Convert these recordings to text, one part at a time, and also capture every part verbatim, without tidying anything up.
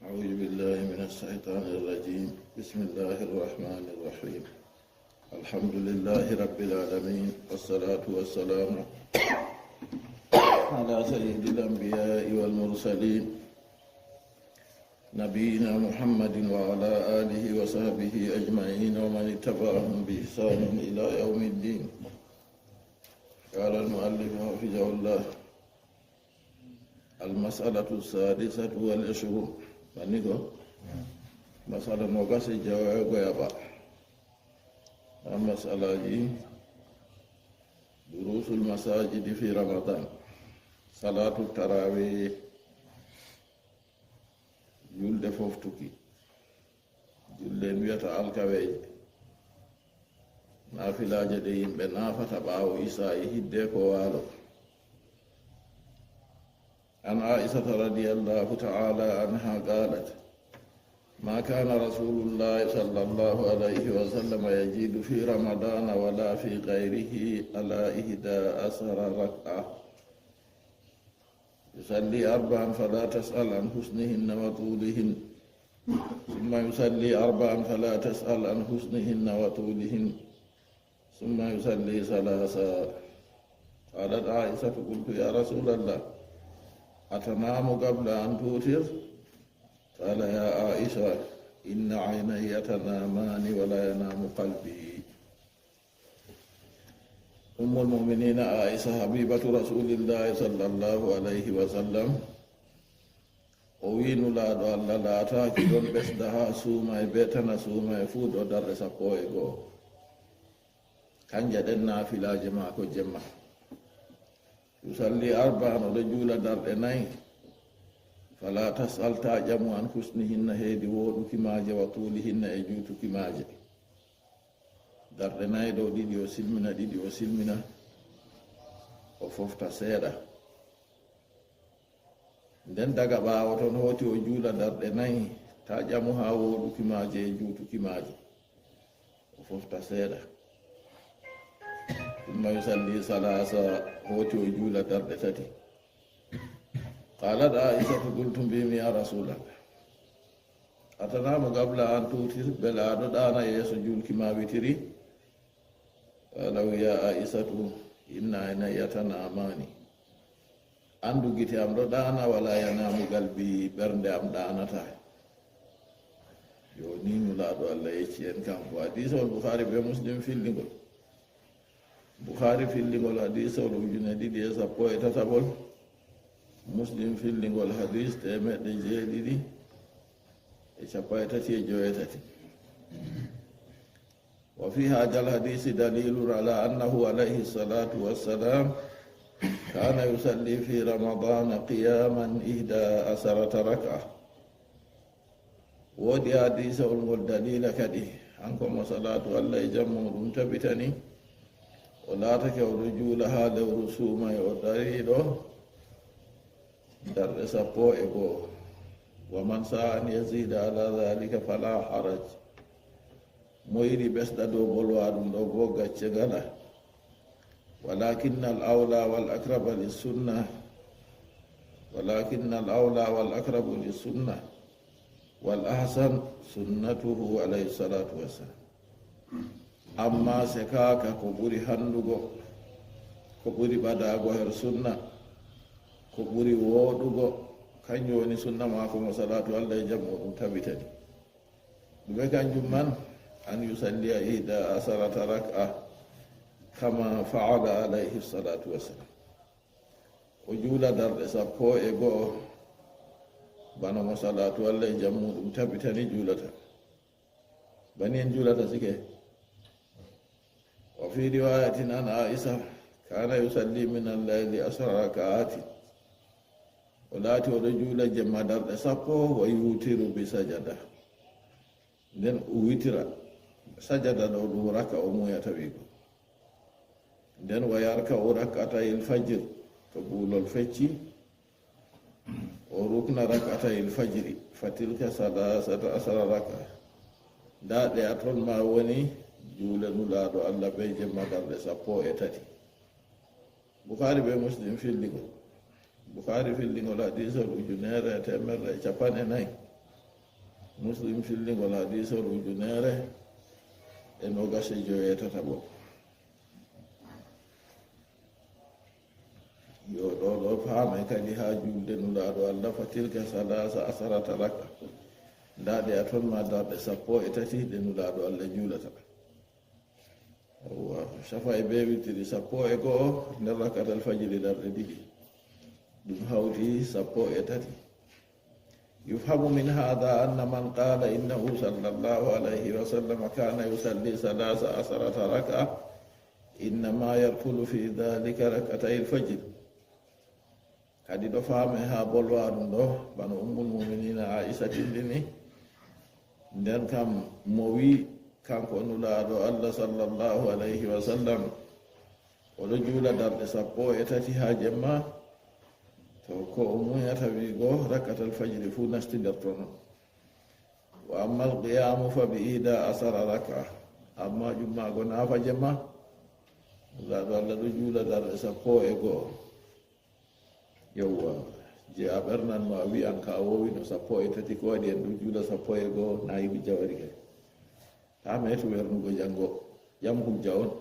أعوذ بالله من الشيطان الرجيم. بسم الله الرحمن الرحيم. الحمد لله رب العالمين، والصلاة والسلام على سيد الأنبياء والمرسلين، نبينا محمد وعلى آله وصحبه أجمعين ومن اتبعهم بإحسان إلى يوم الدين. قال المؤلف حفظه الله: المسألة السادسة والعشرون. Mani ko masala nogas e jeegoyaɓa. A masalaji: دروس المساجد في رمضان. صلاة التراويح. Julde foftuki. Julde en wiyata alkaweeje. Naafilaaje ɗe yimɓe naafata ɓaawo isaa'i hidde ko waalo. عن عائشة رضي الله تعالى عنها قالت: ما كان رسول الله صلى الله عليه وسلم يزيد في رمضان ولا في غيره على إحدى عشر ركعة. يصلي أربعا فلا تسأل عن حسنهن وطولهن، ثم يصلي أربعا فلا تسأل عن حسنهن وطولهن، ثم يصلي ثلاثا. قالت عائشة: قلت: يا رسول الله، أتنام قبل أن توتر؟ قال: يا عائشة، إن عيني تنامان ولا ينام قلبي. Ummul mu'minina Aisha, habibatu Rasulillahi sallallahu alayhi wa sallam, o wi Nulaaɗo Allah laataaki ɗon ɓesda haa suumaye bee tana suumaye fuu ɗo darɗe sappo e go'o. Kanje ɗen naafilaaje maako jemma. Yusalli arba'an, o ɗo juula darɗe nayi. Fala tas'al, taa ƴamu, an husnihinna, heedi wooɗuki maaje, wa tuulihinna, e juutuki maaje. Darɗe nayi ɗo, ɗiɗi o silmina, ɗiɗi o silmina, o fofta seeɗa. Nden daga ɓaawo ton hooti o juula darɗe nayi, taa ƴamu haa wooɗuki maaje e juutuki maaje. O fofta seeɗa. Summa yusalli salaasa, hooti o juula darɗe tati. Qaalat Aa'isatu, qultu, mbiimi, yaa Rasuulallah, atanaamu qabla an tuutir, mbela a ɗo ɗaana yeeso juulki ma witiri? Qaala, o wi, yaa Aa'isatu, inna aynayya tanaamaani. Anndu gite am ɗo ɗaana, wala yanaamu qalbi, ɓernde am ɗaanataa. Yo ni Nulaaɗo Allah yecci en kanko. Hadiisawol Bukhaari bee Muslim filli ngol. Bukhaari filli ngol hadiisawol ujune ɗiɗi e sappo e tataɓol. Muslim filli ngol hadiis teemeɗɗe jeeɗiɗi e cappanɗe tati e joweetati. وفي هذا الحديث دليل على أنه عليه الصلاة والسلام كان يصلي في رمضان قياما إحدى عشرة ركعة. Woodi hadiisawol ngol daliila kadi, hanko mo salaatu Allah e jam muuɗum tabitani, o laatake o ɗo juula haa lewru suumaye o dariiɗo darɗe sappo e go'o. Wa man sa'a an yaziida ala dhalika fala haraj. Mo yiɗi ɓesda dow bolwaa ɗum ɗo boo gacce ngalaa. Walakinna al awla wal akraba lis sunna. Walakinna al awla wal akrabu lis sunna. Wal ahsan sunnatuhu alayhi salatu wassalam. Amma sekaaka ko ɓuri hanndugo, ko ɓuri ɓadaago her sunna, ko ɓuri wooɗugo, kanjum woni sunna maako mo salaatu Allah e jam muuɗum tabitani. Ɗume kanjum man? An yusalliya ihda asarata rak'a kama fa'ala alayhi salatu wassalam. O juula darɗe sappo e go'o bana mo salaatu Allah e jam muuɗum tabitani juulata. Bani en juulata sike. Wa fi riwayatin an Aisha, kana yusalli min al-layli asra raka'atin. O laati o ɗo juula jemma darɗe sappo, wa yutiru bi sajada. Nden o witira. Sajada ɗo ɗum raka o muyata wi'go. Nden wa yarka'u rak'atayil fajr, to guulol fecci, o rukna rak'atayil fajri, fa tilka salasata asara rak'a. Ndaa ɗe a ton ma woni juule Nulaaɗo Allah bee jemma darɗe sappo e tati. Bukhaari bee Muslim filli ngol. Bukhaari filli ngol hadiisol ujunere e teemerre e cappanɗe nayi. Muslim fillingol hadiisol ujunere e noogas e joweetataɓo. Yo ɗo ɗo faame kadi haa juulde Nulaaɗo Allah, fa tilka salaasa asarata raka. Ndaa ɗe a ton ma darɗe sappo e tati ɗe Nulaaɗo Allah juulata. Yawwa, shafa'i be witiri sappo e go'o nder rakatal fajiri darɗe ɗiɗi. Ɗum hawti sappo e tati. Yufhamu min hadha anna man qala innahu sallallahu alayhi wa sallam kana yusalli salasa asarata rak'a, innama yadkhulu fi dhalika rak'atay al-fajr. Kadi ɗo faame haa bolwa ɗum ɗo, bano Ummul Muminina Aisha tindini. Nden kam mo wi kanko Nulaaɗo Allah sallallahu alayhi wa sallam, o ɗo juula darɗe sappo e tati haa jemma, to ko o munyata wiigo rakkatal fajiri fuu nasti nder ton. Wa ammal qiyamu fa bi ihda asara raka. Amma jummaago naafa jemma, Nulaaɗo Allah ɗo juula darɗe sappo e go'o. Yawwa, je a ɓernan mo a wi'an ka a woowino sappo e tati, ko waɗi en ɗum juula sappo e go'o, na yiɗi jawari kay. Ta meetu wernugo janngo, jam hujja on.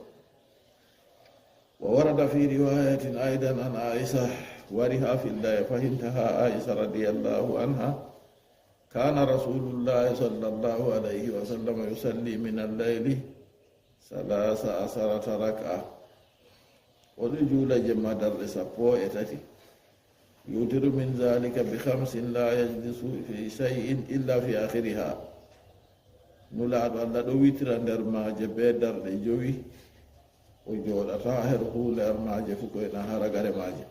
Wa warada fi riwayatin aidan an Aisha, wari ha fillaya fahinta ha Aisha radiyallahu anha, kana rasulullahi sallallahu alayhi wa sallam yusalli min al-layli salasa asarata rak'a. O ɗo juula jemma darɗe sappo e tati. Yutiru min zalika bi khamsin la yajlisu fi shay'in illa fi akhiriha. Nulaaɗo Allah ɗo witira nder maaje be darɗe jowi. O jooɗata her huunde her maaje fu ko ena ha ragare maaje.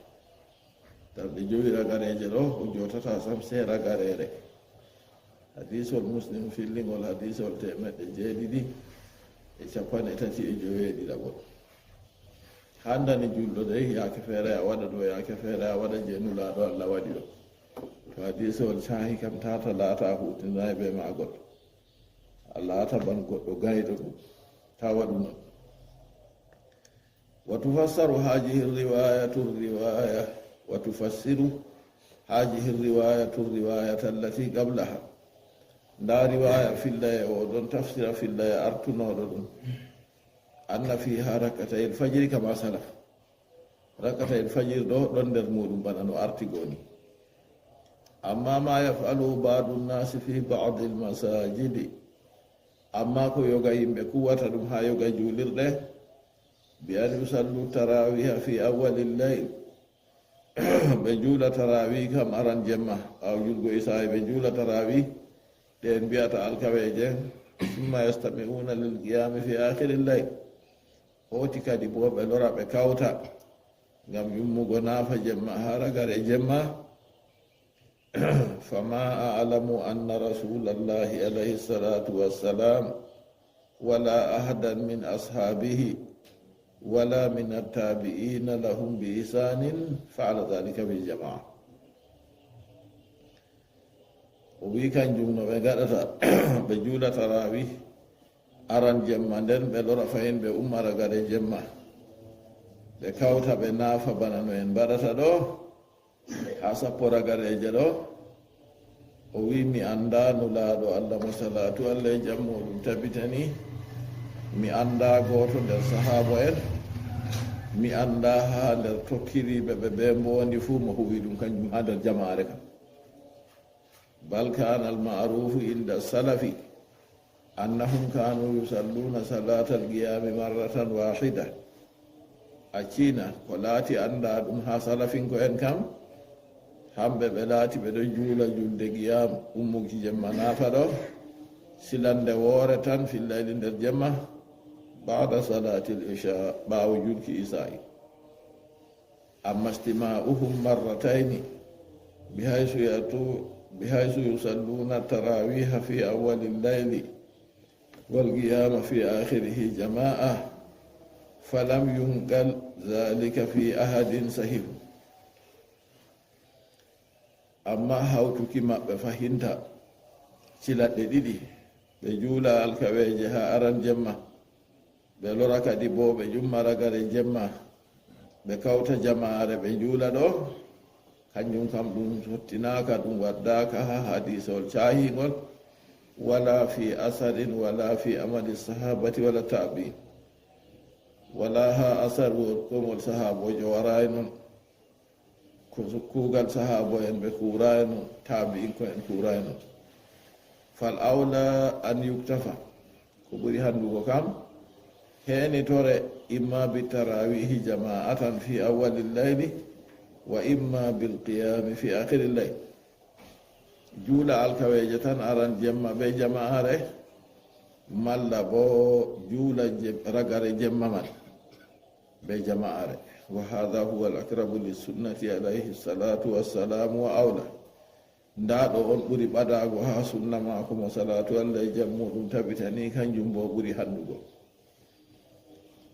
Darɗe jowi ragareeje ɗo, o jootata sam sey ragareere. Hadisol Muslim fillingol hadisol teemeɗɗe jeeɗiɗi e capanɗe tati e joweeɗiɗaɓol. Handani julɗo dey, yaake feere a waɗa ɗo, yaake feere a waɗa je Nulaaɗo Allah waɗi ɗo. To hadisol caahi kam, tata laata a huutinay be maagol. A laata ban goɗɗo gayɗo ɗum. Ta waɗu non. وتفسر هذه الرواية الرواية، وتفسر هذه الرواية الرواية التي قبلها. Nda riwaya fillaya o ɗon tafsira fillaya artunooɗo ɗum. Anna fiha rak'atayil fajri kama salaf. Rak'atayil fajri ɗo ɗon nder muɗum bana no arti goni. Amma ma yaf'alu ba'du nnasi fi ba'dil masajidi. Amma ko yoga yimɓe kuwata ɗum ha yoga juulirɗe, bi an yusallu tarawiha fi awwalil layl. Ɓe juula tarawih kam aran jemma, ɓaawo julgo isaa'i ɓe juula tarawih, ɗe en mbi'ata alkaweeje, summa yastami'una lil qiyami fi akhiril layl. Hooti kadi bo ɓe lora ɓe kawta ngam yummugo naafa jemma haa ragare jemma. Fama a'lamu anna rasulallahi alayhi salatu wassalam wala ahadan min ashabihi wala min attabi'ina lahum bi ihsanin fa'ala dhalika bil jama'a. O wi kanjum no ɓe ngaɗata, ɓe juula tarawih aran jemma, nden ɓe lora fahin ɓe umma ragare jemma, ɓe kawta ɓe naafa bana no en mbaɗata ɗo. Ha sappo ragareeje ɗo, o wi mi annda Nulaaɗo Allah mo salaatu Allah e jam muɗum tabitani, mi annda gooto nder sahaaba en, mi annda ha nder tokkiriiɓe ɓe be mboondi fuu mo huwi ɗum kanjum ha nder jamaare kam. Bal kana al ma'rufu inda salafi annahum kanu yusalluna salatal qiyami marratan wahida. Accina ko laati annda ɗum ha salafinko en kam, hamɓe ɓe laati ɓe ɗo juula julde qiyam ummuki jemma naafa ɗo, silande woore tan fillayli nder jemma, ba'da salatil isha, ɓaawo julki isaa'i. Amma istima'uhum marratayni, bihaysu yatu-, bihaysu yusalluna tarawiha fi awwalil layli wal qiyama fi akhirihi jama'a, falam yunqal dhalika fi ahadin sahih. Amma hawtuki maɓɓe fahinta cilaɗɗe ɗiɗi, ɓe juula alkaweeje ha aran jemma, ɓe lora kadi bo ɓe jumma ragare jemma, ɓe kawta jamaare ɓe juula ɗo, kanjum kam ɗum sottinaaka, ɗum waddaaka ha hadisol caahingol. ولا في أثر ولا في عمل الصحابة ولا التابعين. ولا ها أثر, wo-, konngol sahaaboojo waraay noon, ko su-, kuugal sahaabo en ɓe kuuraay noon, taabi'in ko en kuuraay noon. فالأولى أن يكتفى, ko ɓuri hanndugo kam, heenitore, إما بالتراويح جماعة في أول الليل وإما بالقيام في آخر الليل. Juula alkaweeje tan aran jemma be jama'are, malla bo juula je-, ragare jemma man be jama'are. وهذا هو الأقرب للسنة عليه الصلاة والسلام وأولى. Ndaa ɗo on ɓuri ɓadaago haa sunna maako mo salaatu Allah e jam muuɗum tabitani, kanjum bo ɓuri hanndugo.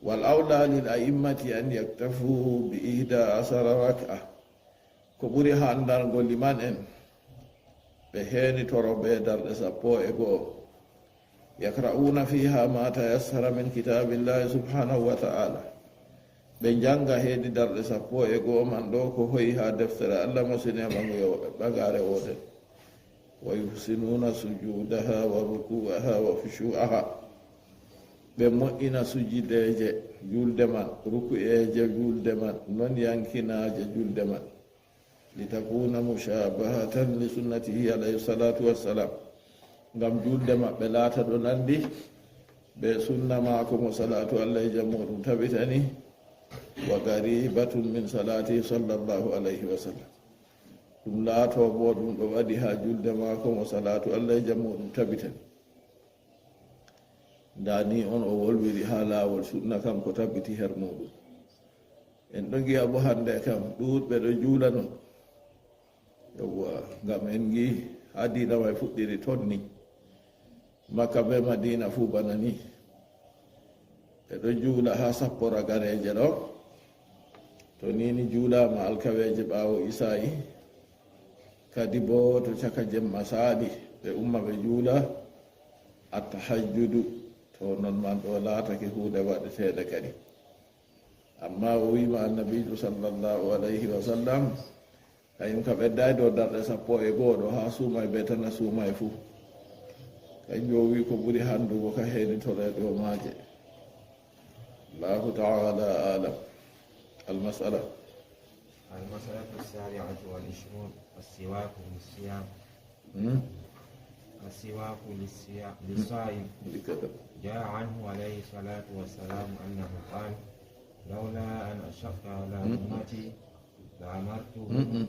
والأولى للأئمة أن يكتفوا بإحدى عشر ركعة. Ko ɓuri hanndargo liman en, ɓe heenitoro be darɗe sappo e go'o. يقرؤون فيها ما تيسر من كتاب الله سبحانه وتعالى. Ɓe njannga heedi darɗe sappo e go'o man ɗo ko hoyi haa deftere Allah mo sene ɓaŋ-, ɓagaare woote. ويحسنون سجودها وركوعها وخشوعها. Ɓe moƴƴina sujideeje juulde man, ruku'eeje juulde man, non yankinaaje juulde man. لتكون مشابهة لسنته عليه الصلاة والسلام. Ngam juulde maɓɓe laata ɗo nanndi be sunna maako mo salaatu Allah e jam muuɗum tabitani, وقريبة من صلاته صلى الله عليه وسلم. Ɗum laato bo ɗum ɗo waɗi haa juulde maako mo salaatu Allah e jam muuɗum tabitani. Ndaa ni on o wolwiri haa laawol sunna kam ko tabbiti her muuɗum. En ɗo ngi'a bo hannde kam ɗuuɗɓe ɗo juula non. Yawwa, ngam en ngi haa diina may fuɗɗiri ton ni. Makka be Madiina fuu bana ni. Ɓe ɗo juula haa sappo ragareeje ɗo. To ni ni juulaama alkaweeje ɓaawo Isaa'i. Kadi bo to caka jemma saaɗi, ɓe umma ɓe juula attahajjudu. To non man ɗo laatake huunde waɗeteende kadi. Amma o wi'ma Annabiijo sallallahu alayhi wa sallam, kayum ka ɓeddaay dow darɗe sappo e go'o ɗo haa suumaay be tana suumaay fuu. Kanjum o wi'i ko ɓuri hanndugo ka heenitore dow maaje. Allahu ta'ala a'lam. Al-mas'ala. المسألة السابعة والعشرون، السواك للصيام. Hmm? السواك للصيا-، للصائم. Dikka kam. جاء عنه عليه الصلاة والسلام أنه قال: لولا أن أشق على Hmm? أمتي لأمرتهم Hmm?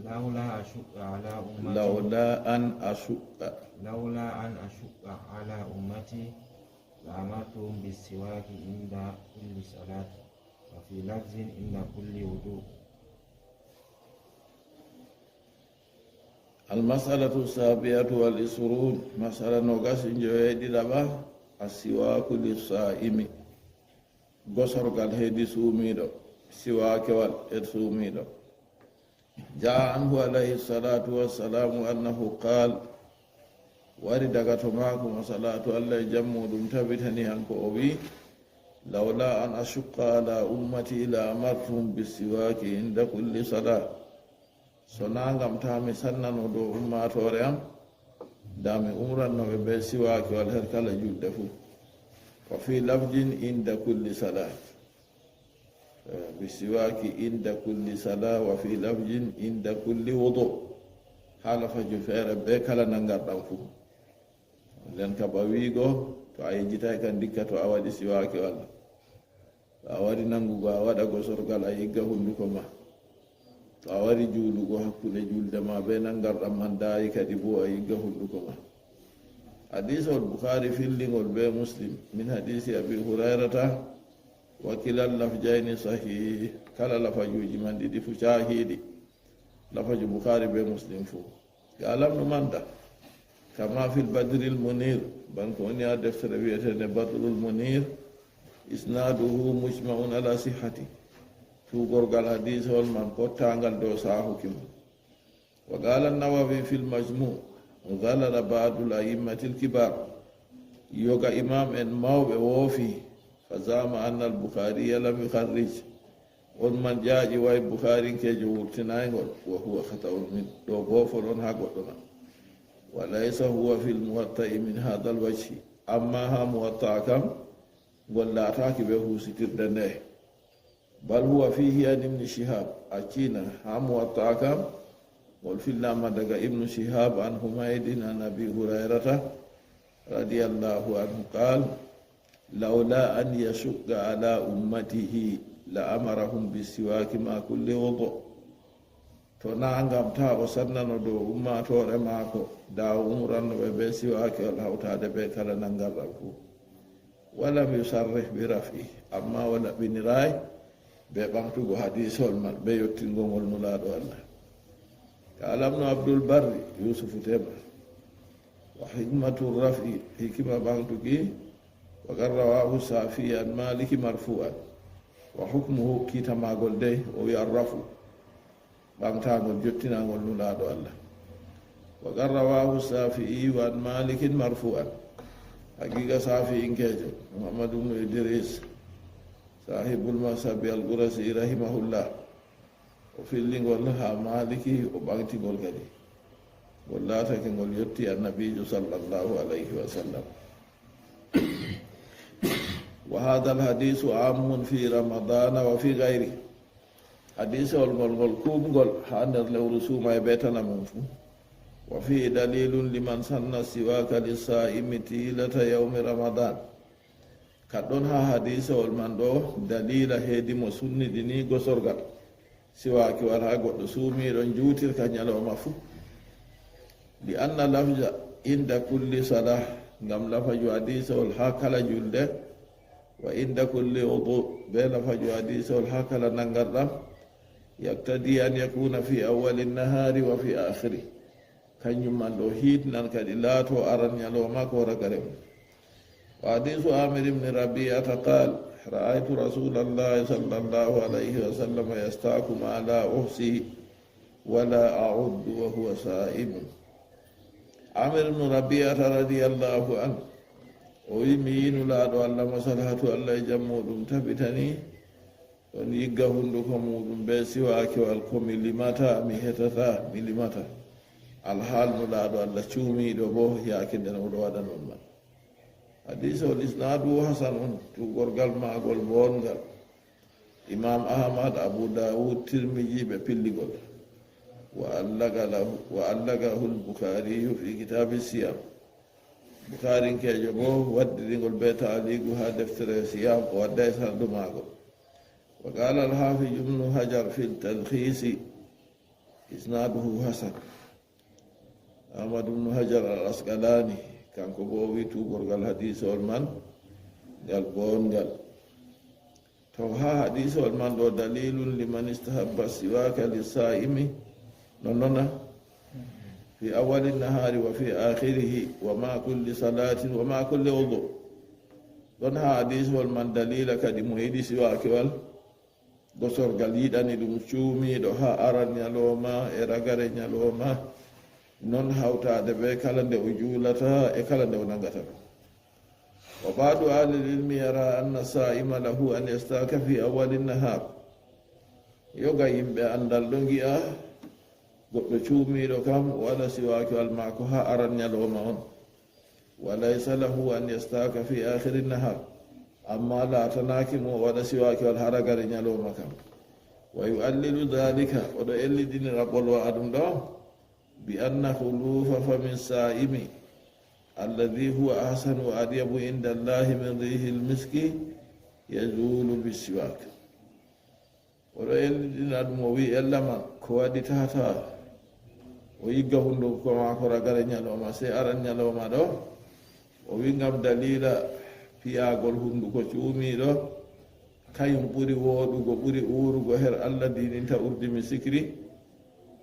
لولا أشق على أمتي لولا أن أشق. لولا أن أشق على أمتي لأمرتهم بالسواك عند كل صلاة، وفي لفظ عند كل وضوء. المسألة السابعة والعشرون، masala noogas e njoweeɗiɗaɓa, السواك للصائم. Gosorgal heedi suumiiɗo, siwaakewal heedi suumiiɗo. جاء عنه عليه الصلاة والسلام أنه قال، wari daga to maako mo salaatu Allah e jam muuɗum tabitani hanko o wi'i, لولا أن أشق على أمتي لأمرتهم بالسواك عند كل صلاة. So naa ngam taa mi sannano dow ummaatoore am, daa mi umranno ɓe bee siwaakewal her kala julde fuu. وفي لفظ عند كل صلاة. Eh, بالسواك عند كل صلاة وفي لفظ عند كل وضوء. Haa lafaju feere bee kala nangarɗam fuu. Nden ka ba wi'go, to a yejjitaay ka ndikka to a waɗi siwaakewal. To a wari nangugo a waɗa gosorgal a yigga hunduko ma. To a wari juulugo hakkunde julde ma bee nangarɗam man daayi kadi boo a yigga hunduko ma. Hadiisawol Bukhaari filli ngol bee Muslim min hadiisi Abi Hurayrata, wa kilal lafjayni sahiih, kala lafajuuji man ɗiɗi fuu caahiiɗi, lafaju Bukhaari bee Muslim fuu. Ga lamɗo manta, kama fil badril munir, bana ko woni haa deftere wi'eteende Badrul Munir, isnaaduhu mujma'un ala sihhati. Tuugorgal hadiisawol man pottaangal dow saahuki mum. Wa qaala Nawawi fil Majmu', ghalata ba'dul a'immatil kibar. Yoga imaam en mawɓe woofi, fa za'ama anna al-Bukhariya lam yukharrij. On man ƴaaƴi way Bukharinkeejo wurtinaay ngol, wa huwa khata'un min. Ɗo boofol on haa goɗɗo man. وليس هو في الموطأ من هذا الوجه. Amma haa Muwatta kam, ngol laataaki bee huusitirde nde. بل هو فيه عن ابن شهاب. Accina, haa Muwatta kam, ngol filnaama daga Ibnu Shihab عن حميد عن أبي هريرة رضي الله عنه قال: لولا أن يشق على أمته لأمرهم بالسواك مع كل وضوء. To naa ngam taa o sannano dow ummaatoore maako, da o umranno ɓe bee siwaakewol hawtaade bee kala nanngarɗam fuu. ولم يصرح برفعه, amma o laɓɓiniraay bee ɓaŋgtugo hadiisol man, bee yottingol ngol Nulaaɗo Allah. قال ابن عبد البر, Yuusufu Teema, وحكمة الرفع, hikima ɓaŋgtuki, وقد رواه الشافعي عن مالك مرفوعا، وحكمه, kiita maagol dey, o wi'i الرفع, ɓaŋgtaangol, jottinaangol Nulaaɗo Allah. وقد رواه الشافعي عن مالك مرفوعا. Haqiiqa Shaafi'inkeejo Muhammad ibnu Idris, sahibul mazhabi al-Qurasi rahimahullah, o filli ngol haa Maaliki, o ɓaŋgti ngol kadi. Ngol laatake ngol yotti Annabiijo sallallahu alayhi wa sallam. وهذا الحديث عام في رمضان وفي غيره. Hadiisewol ngol, ngol kuuɓngol haa nder lewru suumaye bee tana mum fuu. وفيه دليل لمن سن السواك للصائم طيلة يوم رمضان. Ka ɗon haa hadiisewol man ɗo daliila heedi mo sunniɗini gosorgal siwaakewol haa goɗɗo suumiiɗo njuutirka nyalawma fuu. لأن اللفظ عند كل صلاة, ngam lafaju hadiisewol haa kala julde, وعند كل وضوء, bee lafaju hadiisewol haa kala nanngarɗam, يقتضي أن يكون في أول النهار وفي آخره. Kanjum man ɗo hiitinan kadi laato aran nyalawma ko ragare mum. وحديث عامر بن ربيعة قال: رأيت رسول الله صلى الله عليه وسلم يستاك ما لا أحصي ولا أعد وهو صائم. Amir ibnu Rabi'ata radiyallahu anhu, o wi'i, mi yi'i Nulaaɗo Allah, mo salaatu Allah e jam muuɗum tabitani, ɗon yigga hunnduko muuɗum bee siwaakewol ko mi limataa, mi heetataa, mi limataa. Alhaal Nulaaɗo Allah cuumiiɗo boo, yaake nden o ɗon waɗa non man. Hadiisewol isnaaduhu hasan on, tuugorgal maagol booɗngal. Imaam Ahmad, Abu Daawud, Tirmiji ɓe pilli ngol. وعلق له، وعلقه البخاري في كتاب الصيام. Bukaarinkeejo boo waddiri ngol bee taaliigu haa deftere Siyaam, o waddaay sanadu maagol. وقال الحافظ ابن حجر في التلخيص: إسناده حسن. Ahmad ibnu Hajar al Asqalaani, kaŋko boo o wi'i tuugorgal hadiisewol man ngal booɗngal. To haa hadiisewol man ɗo, دليل لمن استحب السواك للصائم, nonnon na, في أول النهار وفي آخره ومع كل صلاة ومع كل وضوء. Ɗon haa hadiisewol man daliila kadi mo yiɗi siwaakewol, gosorgal yiɗani ɗum cuumiiɗo haa aran nyalawma e ragare nyalawma, non hawtaade bee kala nde o juulata e kala nde o naŋgata ɗum. وبعض أهل العلم يرى أن الصائم له أن يستاك في أول النهار. Yoga yimɓe anndal ɗo ngi'a goɗɗo cuumiiɗo kam o waɗa siwaakewol maako haa aran nyalawma on. وليس له أن يستاك في آخر النهار. Amma laatanaaki mo o waɗa siwaakewol haa ragare nyalawma kam. ويعلل ذلك, o ɗo ellidinira ɓolwa ɗum ɗo, بأن خلوف فم الصائم الذي هو أحسن وأطيب عند الله من ريح المسك يزول بالسواك. O ɗo ellidina ɗum, o wi'i, ella man, ko waɗi tata o yigga hunnduko maako ragare nyalawma, sey aran nyalawma ɗo? O wi'i, ngam daliila piyaagol hunnduko cuumiiɗo, kayum ɓuri wooɗugo, ɓuri uurugo, her Allah diininta urdi misikri.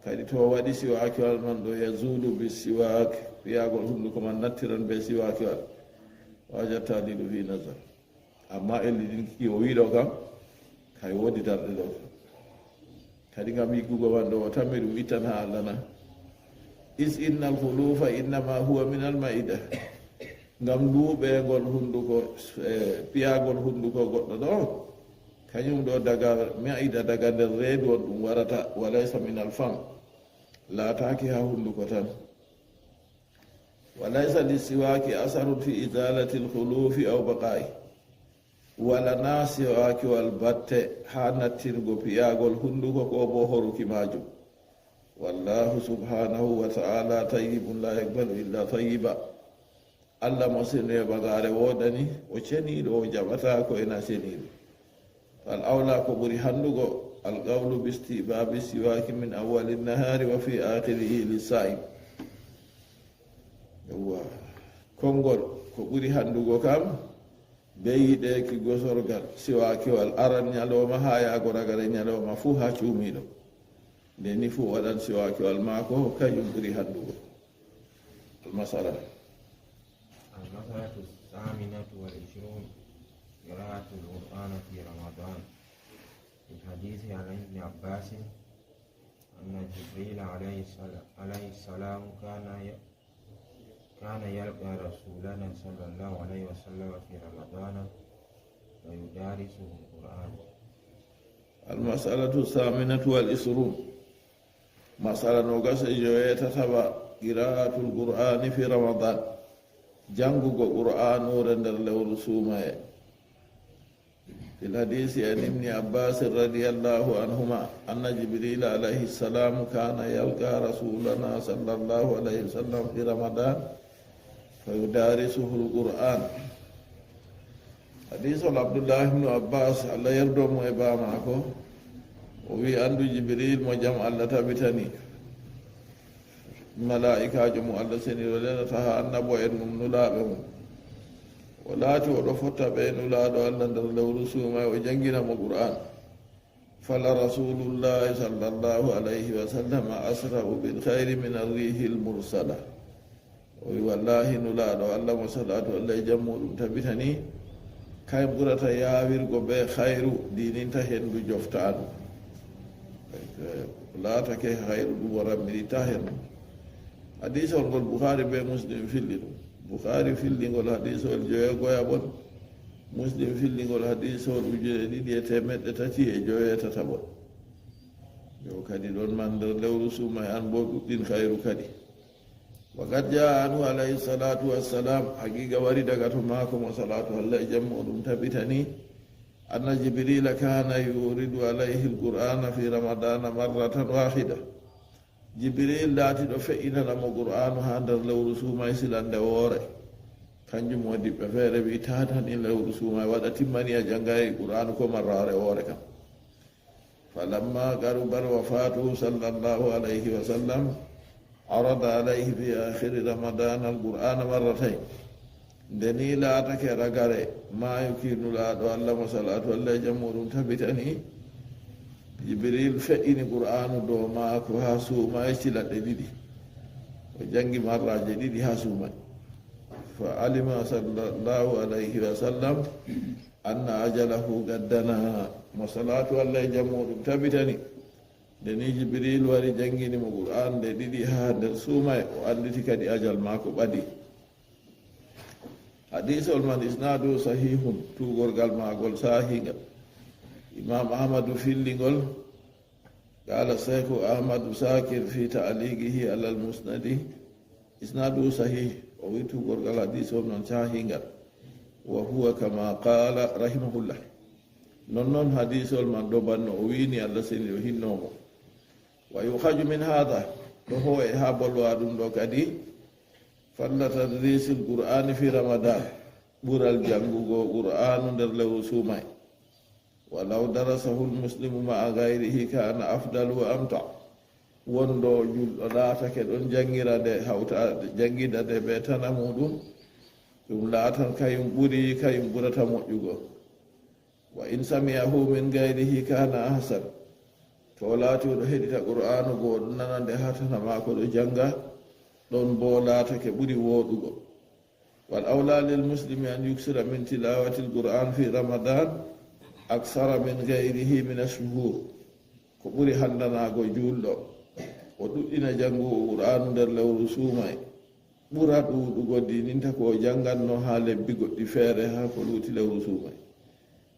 Kadi to o waɗi siwaakewol man ɗo, يزول بالسواك, piyaagol hunnduko man nattiran bee siwaakewol. وهذا التعليل فيه نظر. Amma ellidinki ki o wi'i ɗo kam, kay woodi darɗe ɗo. Kadi ngam yiggugo man ɗo, o tammi ɗum ittan haa Allah na? إذ إن الخلوف إنما هو من المعدة. Ngam luuɓeengol hunnduko, eh, piyaagol hunnduko goɗɗo ɗo, kanyum ɗo daga ma'ida, daga nder reedu on ɗum warata, وليس من الفم. Laataaki haa hunnduko tan. وليس للسواك أثر في إزالة الخلوف أو بقائه. Walanaa siwaakiwal batte haa nattingo piyaagol hunnduko koo boo horuki maajum. والله سبحانه وتعالى طيب لا يقبل إلا طيبا. Allah mo seniiɓe bagaare woodani, o ceniiɗo, o jaɓataa ko ena ceniiɗum. فالأولى ko ɓuri hanndugo, القول باستحباب السواك من أول النهار وفي آخره للصائم. Yawwa. Konngol, ko ɓuri hanndugo kam, bee yiɗeeki gosorgal, siwaakiwal aran ñalooma haa yaago ragare ñalooma fuu haa cuumiiɗo. Nde ni fuu waɗan siwaakiwal maako, kañum ɓuri hanndugo. المسألة. المسألة الثامنة والعشرون، قراءة القرآن في رمضان. في الحديث عن ابن عباس أن جبريل عليه السل-، عليه السلام كان ي-، كان يلقى رسولنا صلى الله عليه وسلم في رمضان فيدارسه القرآن. المسألة الثامنة والعشرون. Masala noogas e joweetataɓa, قراءة القرآن في رمضان. Janngugo Qur'aanuure nder lewru suumaye. في الحديث عن ابن عباس رضي الله عنهما أن جبريل عليه السلام كان يلقى رسولنا صلى الله عليه وسلم في رمضان فيدارسه القرآن. Hadiisol Abdullahi ibnu Abbaas, Allah yerdo mo e baa maako, o wi'i, anndu Jibril mo jam Allah tabitani, malaa'ikaajo mo Allah seniiɗo lelata haa annabo'en mum, nulaaɓe mum. O laati o ɗo fotta bee Nulaaɗo Allah nder lewru suumaye, o janngina mo Qur'aan. فلرسول الله صلى الله عليه وسلم أسرع بالخير من الريح المرسلة. O wi'i, wallaahi, Nulaaɗo Allah mo salaatu Allah e jam muuɗum tabitani, kay ɓurata yaawirgo bee khayru diininta henndu joftaandu. Laatake khayru ɗum o rammiritta henndu. Hadiisol ngol Bukhaari bee Muslim filli ɗum. Bukhaari filli ngol hadiisol joweegoyaɓol, Muslim filli ngol hadiisol ujune ɗiɗi e teemeɗɗe tati e joweetataɓol. Yo kadi ɗon man nder lewru suumaye an boo ɗuɗɗin khayru kadi. وقد جاء عنه عليه الصلاة والسلام، haqiiqa wari daga to maako mo salaatu Allah e jam muuɗum tabitani, أن جبريل كان يورد عليه القرآن في رمضان مرة واحدة. Jibril laati ɗo fe'inana mo Qur'aanu haa nder lewru suumaye silande woore. Kanjum waɗi ɓe feere wi'i, taatan in lewru suumaye waɗa timmani a janngaay Qur'aanu ko marraare woore kam. فلما قرب وفاته صلى الله عليه وسلم عرض عليه في آخر رمضان القرآن مرتين. Nde ni laatake ragare maayuki Nulaaɗo Allah mo salaatu Allah e jam muuɗum tabitani, Jibril fe'ini Qur'aanu dow maako haa suumaye cilaɗe ɗiɗi. O janngi marraaje ɗiɗi haa suumaye. فعلم صلى الله عليه وسلم أن أجله قد دنا. Mo salaatu Allah e jam muuɗum tabitani, nde ni Jibril wari janngini mo Qur'aan nde ɗiɗi haa nder suumaye, o annditi kadi ajal maako ɓadii. Hadiisol man isnaaduhu sahiihun, tuugorgal maagol saahiingal. Imaam Ahmadu filli ngol, قال الشيخ أحمد شاكر في تعليقه على المسند، إسناده صحيح، o wi'i tuugorgal hadiisol man saahiingal. وهو كما قال رحمه الله. Non non hadiisol man ɗo banno o wi'ini Allah seniiɗo hinno mo. ويؤخذ من هذا، ɗo hoo'e haa bolwa ɗum ɗo kadi, فضل تدريس القرآن في رمضان، ɓural janngugo Qur'aanu nder lewru suumaye. ولو درسه المسلم مع غيره كان أفضل وأمتع. Wonɗo juulɗo laatake ɗon janngira nde, hawta jannginda nde bee tan muuɗum, ɗum laatan kayum ɓuri, kayum ɓurata moƴƴugo. وإن سمعه من غيره كان أحسن. To o laati o ɗo heɗita Qur'aanu go, o ɗon nana nde haa tan maako ɗo jannga, ɗon boo laatake ɓuri wooɗugo. والأولى للمسلم أن يكثر من تلاوة القرآن في رمضان أكثر من غيره من الشهور. Ko ɓuri hanndanaago juulɗo, o ɗuɗɗina janngugo Qur'aanu nder lewru suumaye, ɓura ɗuuɗugo diininta ko o jannganno haa lebbi goɗɗi feere haa ko luuti lewru suumaye.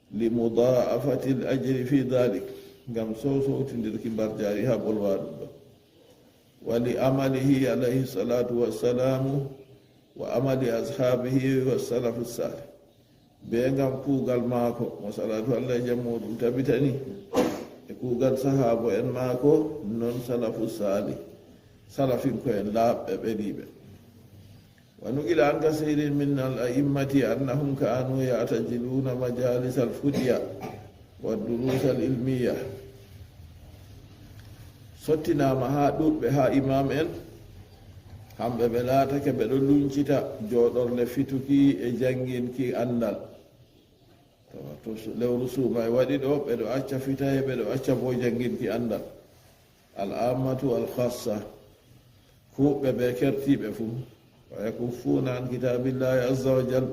لمضاعفة الأجر في ذلك، ngam sosowtindirki mbarjaari haa bolwa ɗum ɗo. ولعمله عليه الصلاة والسلام وعمل أصحابه والسلف الصالح. Be ngam kuugal maako, mo salaatu Allah e jam muuɗum tabitani, e kuugal sahaabo en maako, non salafu saalih, salafinko en laaɓɓe ɓediiɓe. ونقل عن كثير من الأئمة أنهم كانوا يعتزلون مجالس الفتيا والدروس العلمية. Sottinaama haa ɗuuɗɓe, haa imaam en, kamɓe ɓe laatake ɓe ɗo luncita jooɗorle fituki e jannginki anndal. To, to su-, lewru suumaay waɗi ɗo, ɓe ɗo acca fitaye, ɓe ɗo acca boo jannginki anndal. العامة والخاصة. Kuuɓɓe bee kertiiɓe fuu. ويكفون عن كتاب الله عز وجل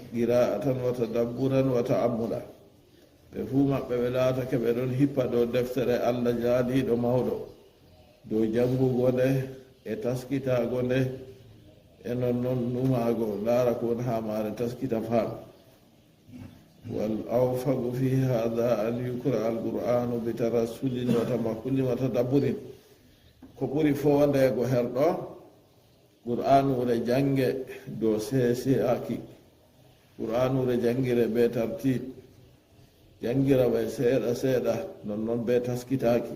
قراءة وتدبرا وتأملا. Ɓe fuu maɓɓe ɓe laatake ɓe ɗon hippa dow deftere Allah jaaliiɗo mawɗo, dow janngugo nde e taskitaago nde, e non non numaago, laara ko woni haa maare, taskita, faama. والأوفق في هذا أن يقرأ القرآن بترسل وتمعن وتدبر. Ko ɓuri foondeego her ɗo, Qur'aanuure jannge dow seeseaki. Qur'aanuure janngire bee tartiib. Janngira ɓe seeɗa seeɗa, non non bee taskitaaki.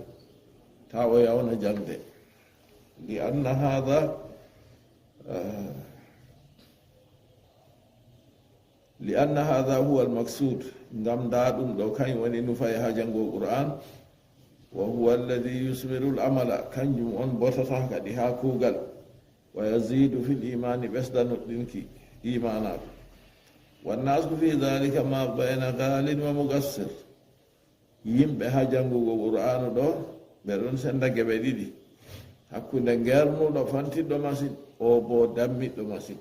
Taa o yawna jaŋde. لأن هذا، آه، لأن هذا هو المقصود. Ngam ndaa ɗum ɗo, kañum woni nufaye haa janngo Qur'aan. وهو الذي يثمر العمل. Kanjum on botata kadi haa kuugal. ويزيد في الإيمان, ɓesda nuɗɗinki iimaanaaku. والناس في ذلك ما بين غال ومقصر. Yimɓe haa janngugo Qur'aanu ɗo, ɓe ɗon senda geɓe ɗiɗi. Hakkunde ngeernuɗo fantiɗɗo masin, oo boo dammiɗɗo masin.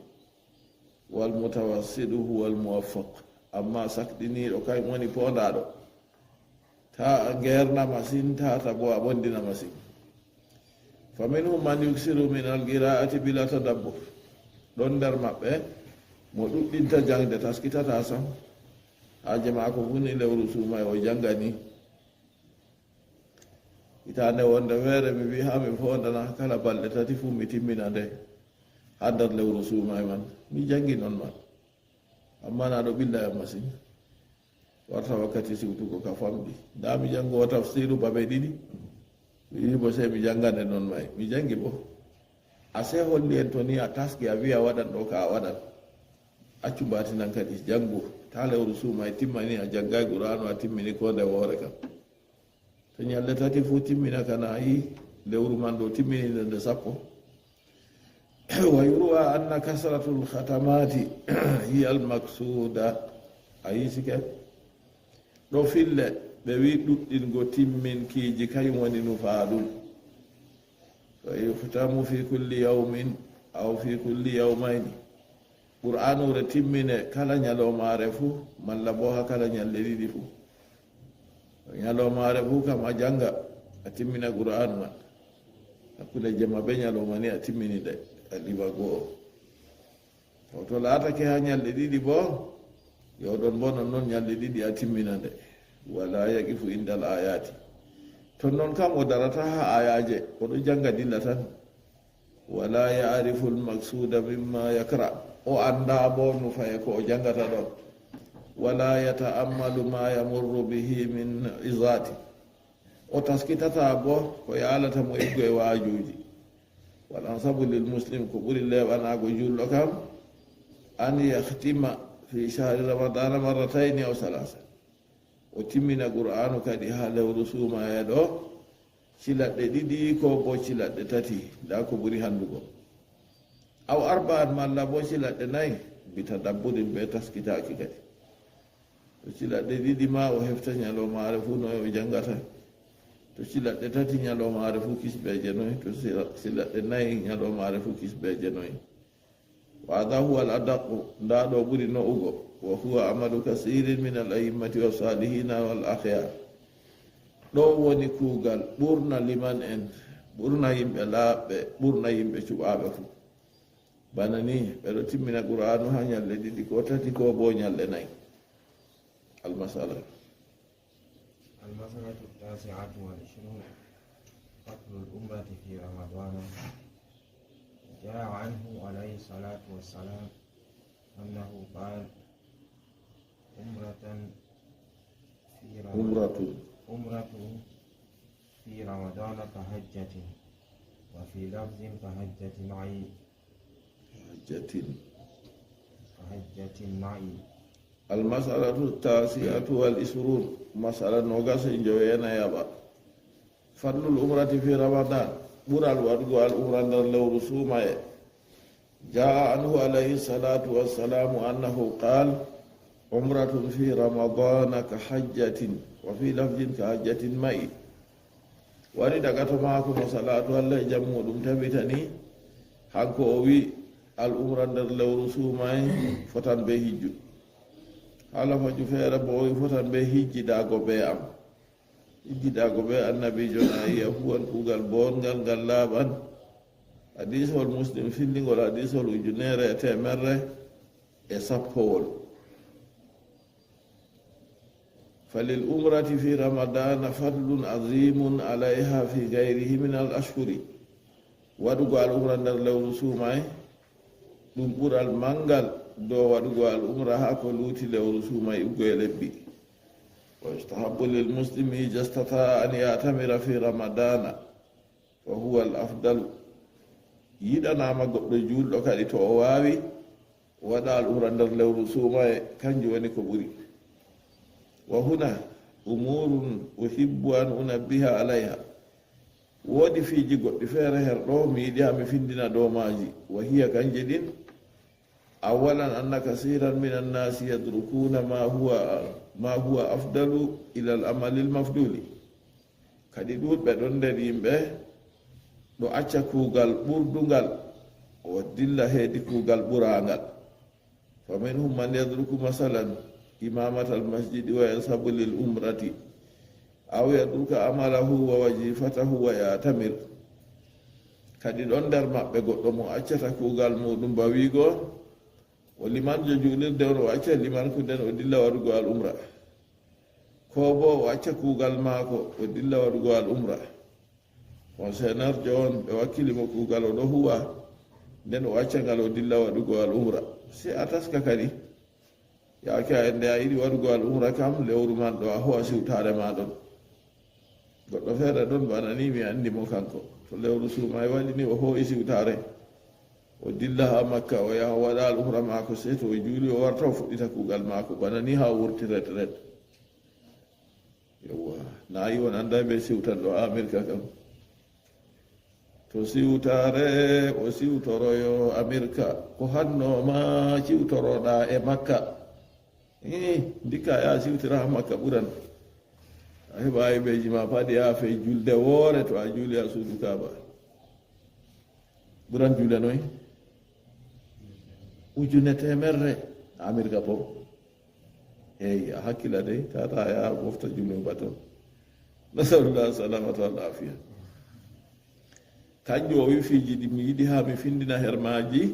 والمتوسط هو الموفق. Ammaa sakɗiniiɗo, kañum woni poondaaɗo. Taa a ngeerna masin, taa ta boo a ɓondina masin. فمنهم من يكثر من القراءة بلا تدبر. Ɗon nder maɓɓe mo ɗuɗɗinta jaŋde, taskitataa sam. Haaje maako fuu ni lewru suumaay o jaŋga ni. Hitaande wonde feere mi wi'i haa mi foondana kala balɗe tati fuu mi timmina nde haa nder lewru suumaay man. Mi jaŋgi non man. Ammaa na ɗo ɓilla yam masin. Warta wakkati siwtugo ka famɗi. Ndaa mi jaŋgo tafsiiru babe ɗiɗi. Mi wi'i bo sey mi jaŋga nde non may. Mi jaŋgi bo. A sey holli en to ni a taski a wi'a waɗan ɗo ka a waɗan. Accu mbaatinan kadi, jaŋgu. Taa lewru suumaay timmani a jaŋgaay Qur'aanu a timmini koo nde woore kam. To ñalɗe tati fuu timmina kana a yi'i lewru man ɗo timmini nde nde sappo. ويروى أن كثرة الختمات هي المقصودة. A yi'i sike? Ɗo fille, ɓe wi'i ɗuɗɗingo timminkiiji kañum woni nufaaɗum. فيختم في كل يوم أو في كل يومين. Qur'aanuure timmine kala ñalawmaare fuu, malla boo haa kala ñalɗe ɗiɗi fuu. Ñalawmaare fuu kam a jaŋga, a timmina Qur'aanu man. Hakkunde jemma bee ñalawma ni a timmini nde, a liɓa go'o. To, to laatake haa ñalɗe ɗiɗi boo, yo ɗon boo non non ñalɗe ɗiɗi a timmina nde. ولا يقف عند الآيات. To non kam o darataa haa aayaaje, o ɗo jaŋga dilla tan. ولا يعرف المقصود مما يقرأ. O anndaa boo nufaye ko o jaŋgata ɗon. ولا يتأمل ما يمر به من عظات. O taskitataa boo ko yaalata mo iggo e waajuuji. والأنسب للمسلم, ko ɓuri leeɓanaago juulɗo kam, أن يختم في شهر رمضان مرتين أو ثلاثا. O timmina Qur'aanu kadi haa lewru suumaye ɗo, cilaɗɗe ɗiɗi koo boo cilaɗɗe tati, ndaa ko ɓuri hanndugo. أو أربعا, malla boo cilaɗɗe nayi, بتدبر, bee taskitaaki kadi. To cilaɗɗe ɗiɗi ma o hefta ñalawmaare fuu noy o jaŋgata. To cilaɗɗe tati ñalawmaare fuu kisbeeje noy. To sila-, cilaɗɗe nayi ñalawmaare fuu kisbeeje noy. وهذا هو الأدق, ndaa ɗo ɓuri no'ugo. وهو عمل كثير من الأئمة والصالحين والأخيار. Ɗo woni kuugal ɓurna liman'en, ɓurna yimɓe laaɓɓe, ɓurna yimɓe cuɓaaɓe fuu. Bana ni, ɓe ɗo timmina Qur'aanu haa ñalɗe ɗiɗi koo tati koo boo ñalɗe nayi. المسألة. المسألة التاسعة والعشرون. فضل العمرة في رمضان. جاء عنه عليه الصلاة والسلام أنه قال: عمرة في رمضان، عمرة. عمرة في رمضان كحجة، وفي لفظ كحجة معي. كحجة. كحجة معي. المسألة التاسعة والعشرون، مسألة نوغاس جوينا يابا. فضل العمرة في رمضان، ɓural waɗugo al umra nder lewru suumaye. جاء عنه عليه الصلاة والسلام أنه قال: عمرة في رمضان كحجة، وفي لفظ كحجة معي. Wari daga to maako mo salaatu Allah e jam muuɗum tabitani, hanko o wi al umra nder lewru suumaye fotan be hijju. Haa lafaju feere bo o wi fotan be hijjidaago be am. Hijjidaago be annabiijo na yi'a huwan kuugal boongal ngal laaɓan. Hadiisol Muslim fillingol hadiisol ujunere e teemerre e sappowol. فللعمرة في رمضان فضل عظيم عليها في غيره من الأشهر. Waɗugo al umra nder lewru suumaye, ɗum ɓural manngal dow waɗugo al umra haa ko luuti lewru suumaye uggo e lebbi. ويستحب للمسلم إذا استطاع أن يعتمر في رمضان، فهو الأفضل. Yiɗanaama goɗɗo juulɗo kadi to o waawi, o waɗa al umra nder lewru suumaye, kanjum woni ko ɓuri. وهنا أمور أحب أن أنبه عليها. Woodi fiiji goɗɗi feere her ɗo mi yiɗi haa mi findina dow maaji. وهي, kanje ɗin: أولا أن كثيرا من الناس يتركون ما هو، ما هو أفضل إلى العمل المفضول. Kadi ɗuuɗɓe ɗon nder yimɓe ɗo acca kuugal ɓurdungal, o dilla heedi kuugal ɓuraangal. فمنهم من يترك مثلا إمامة المسجد ويذهب للعمرة، أو يترك عمله ووظيفته ويعتمر. Kadi ɗon nder maɓɓe goɗɗo mo accata kuugal muuɗum ba wiigo, o limanjo juulirde on, o acca limanku nden, o dilla waɗugo al umra. Koo boo o acca kuugal maako, o dilla waɗugo al umra. Fonctionnaire jo on, ɓe wakkili mo kuugal, o ɗo huwa, nden o acca ngal, o dilla waɗugo al umra. Sey a taska kadi. Yaake a ende a yiɗi waɗugo al umra kam, lewru man ɗo a ho'a siwtaare ma ɗon. Goɗɗo feere ɗon bana ni, mi anndi mo kanko. To lewru suumaye waɗi ni, o hoo'i siwtaare. O dilla haa Makka, o yaha o waɗa al umra maako, sey to o juuli, o warta, o fuɗɗita kuugal maako. Bana ni haa o wurti retraite. Yewwa, na yi on annday be siwtan ɗo Amerika kam. To siwtaare, o siwtoroyo Amerika, ko hanno ma siwtoroɗa e Makka. Eh, ndikka ya siwtira haa Makka ɓuran. A heɓa aybeeji ma paɗi, a fey julde woore to a juuli haa suudu Kaaba. Ɓuran juule noy? Ujune teemerre Amerika bo. Eyi, a hakkila dey, tata ya mofta juume ba ton. Nasalullah salamata wal afiya. Kanjum o wi fiiji ɗi mi yiɗi haa mi findina her maaji.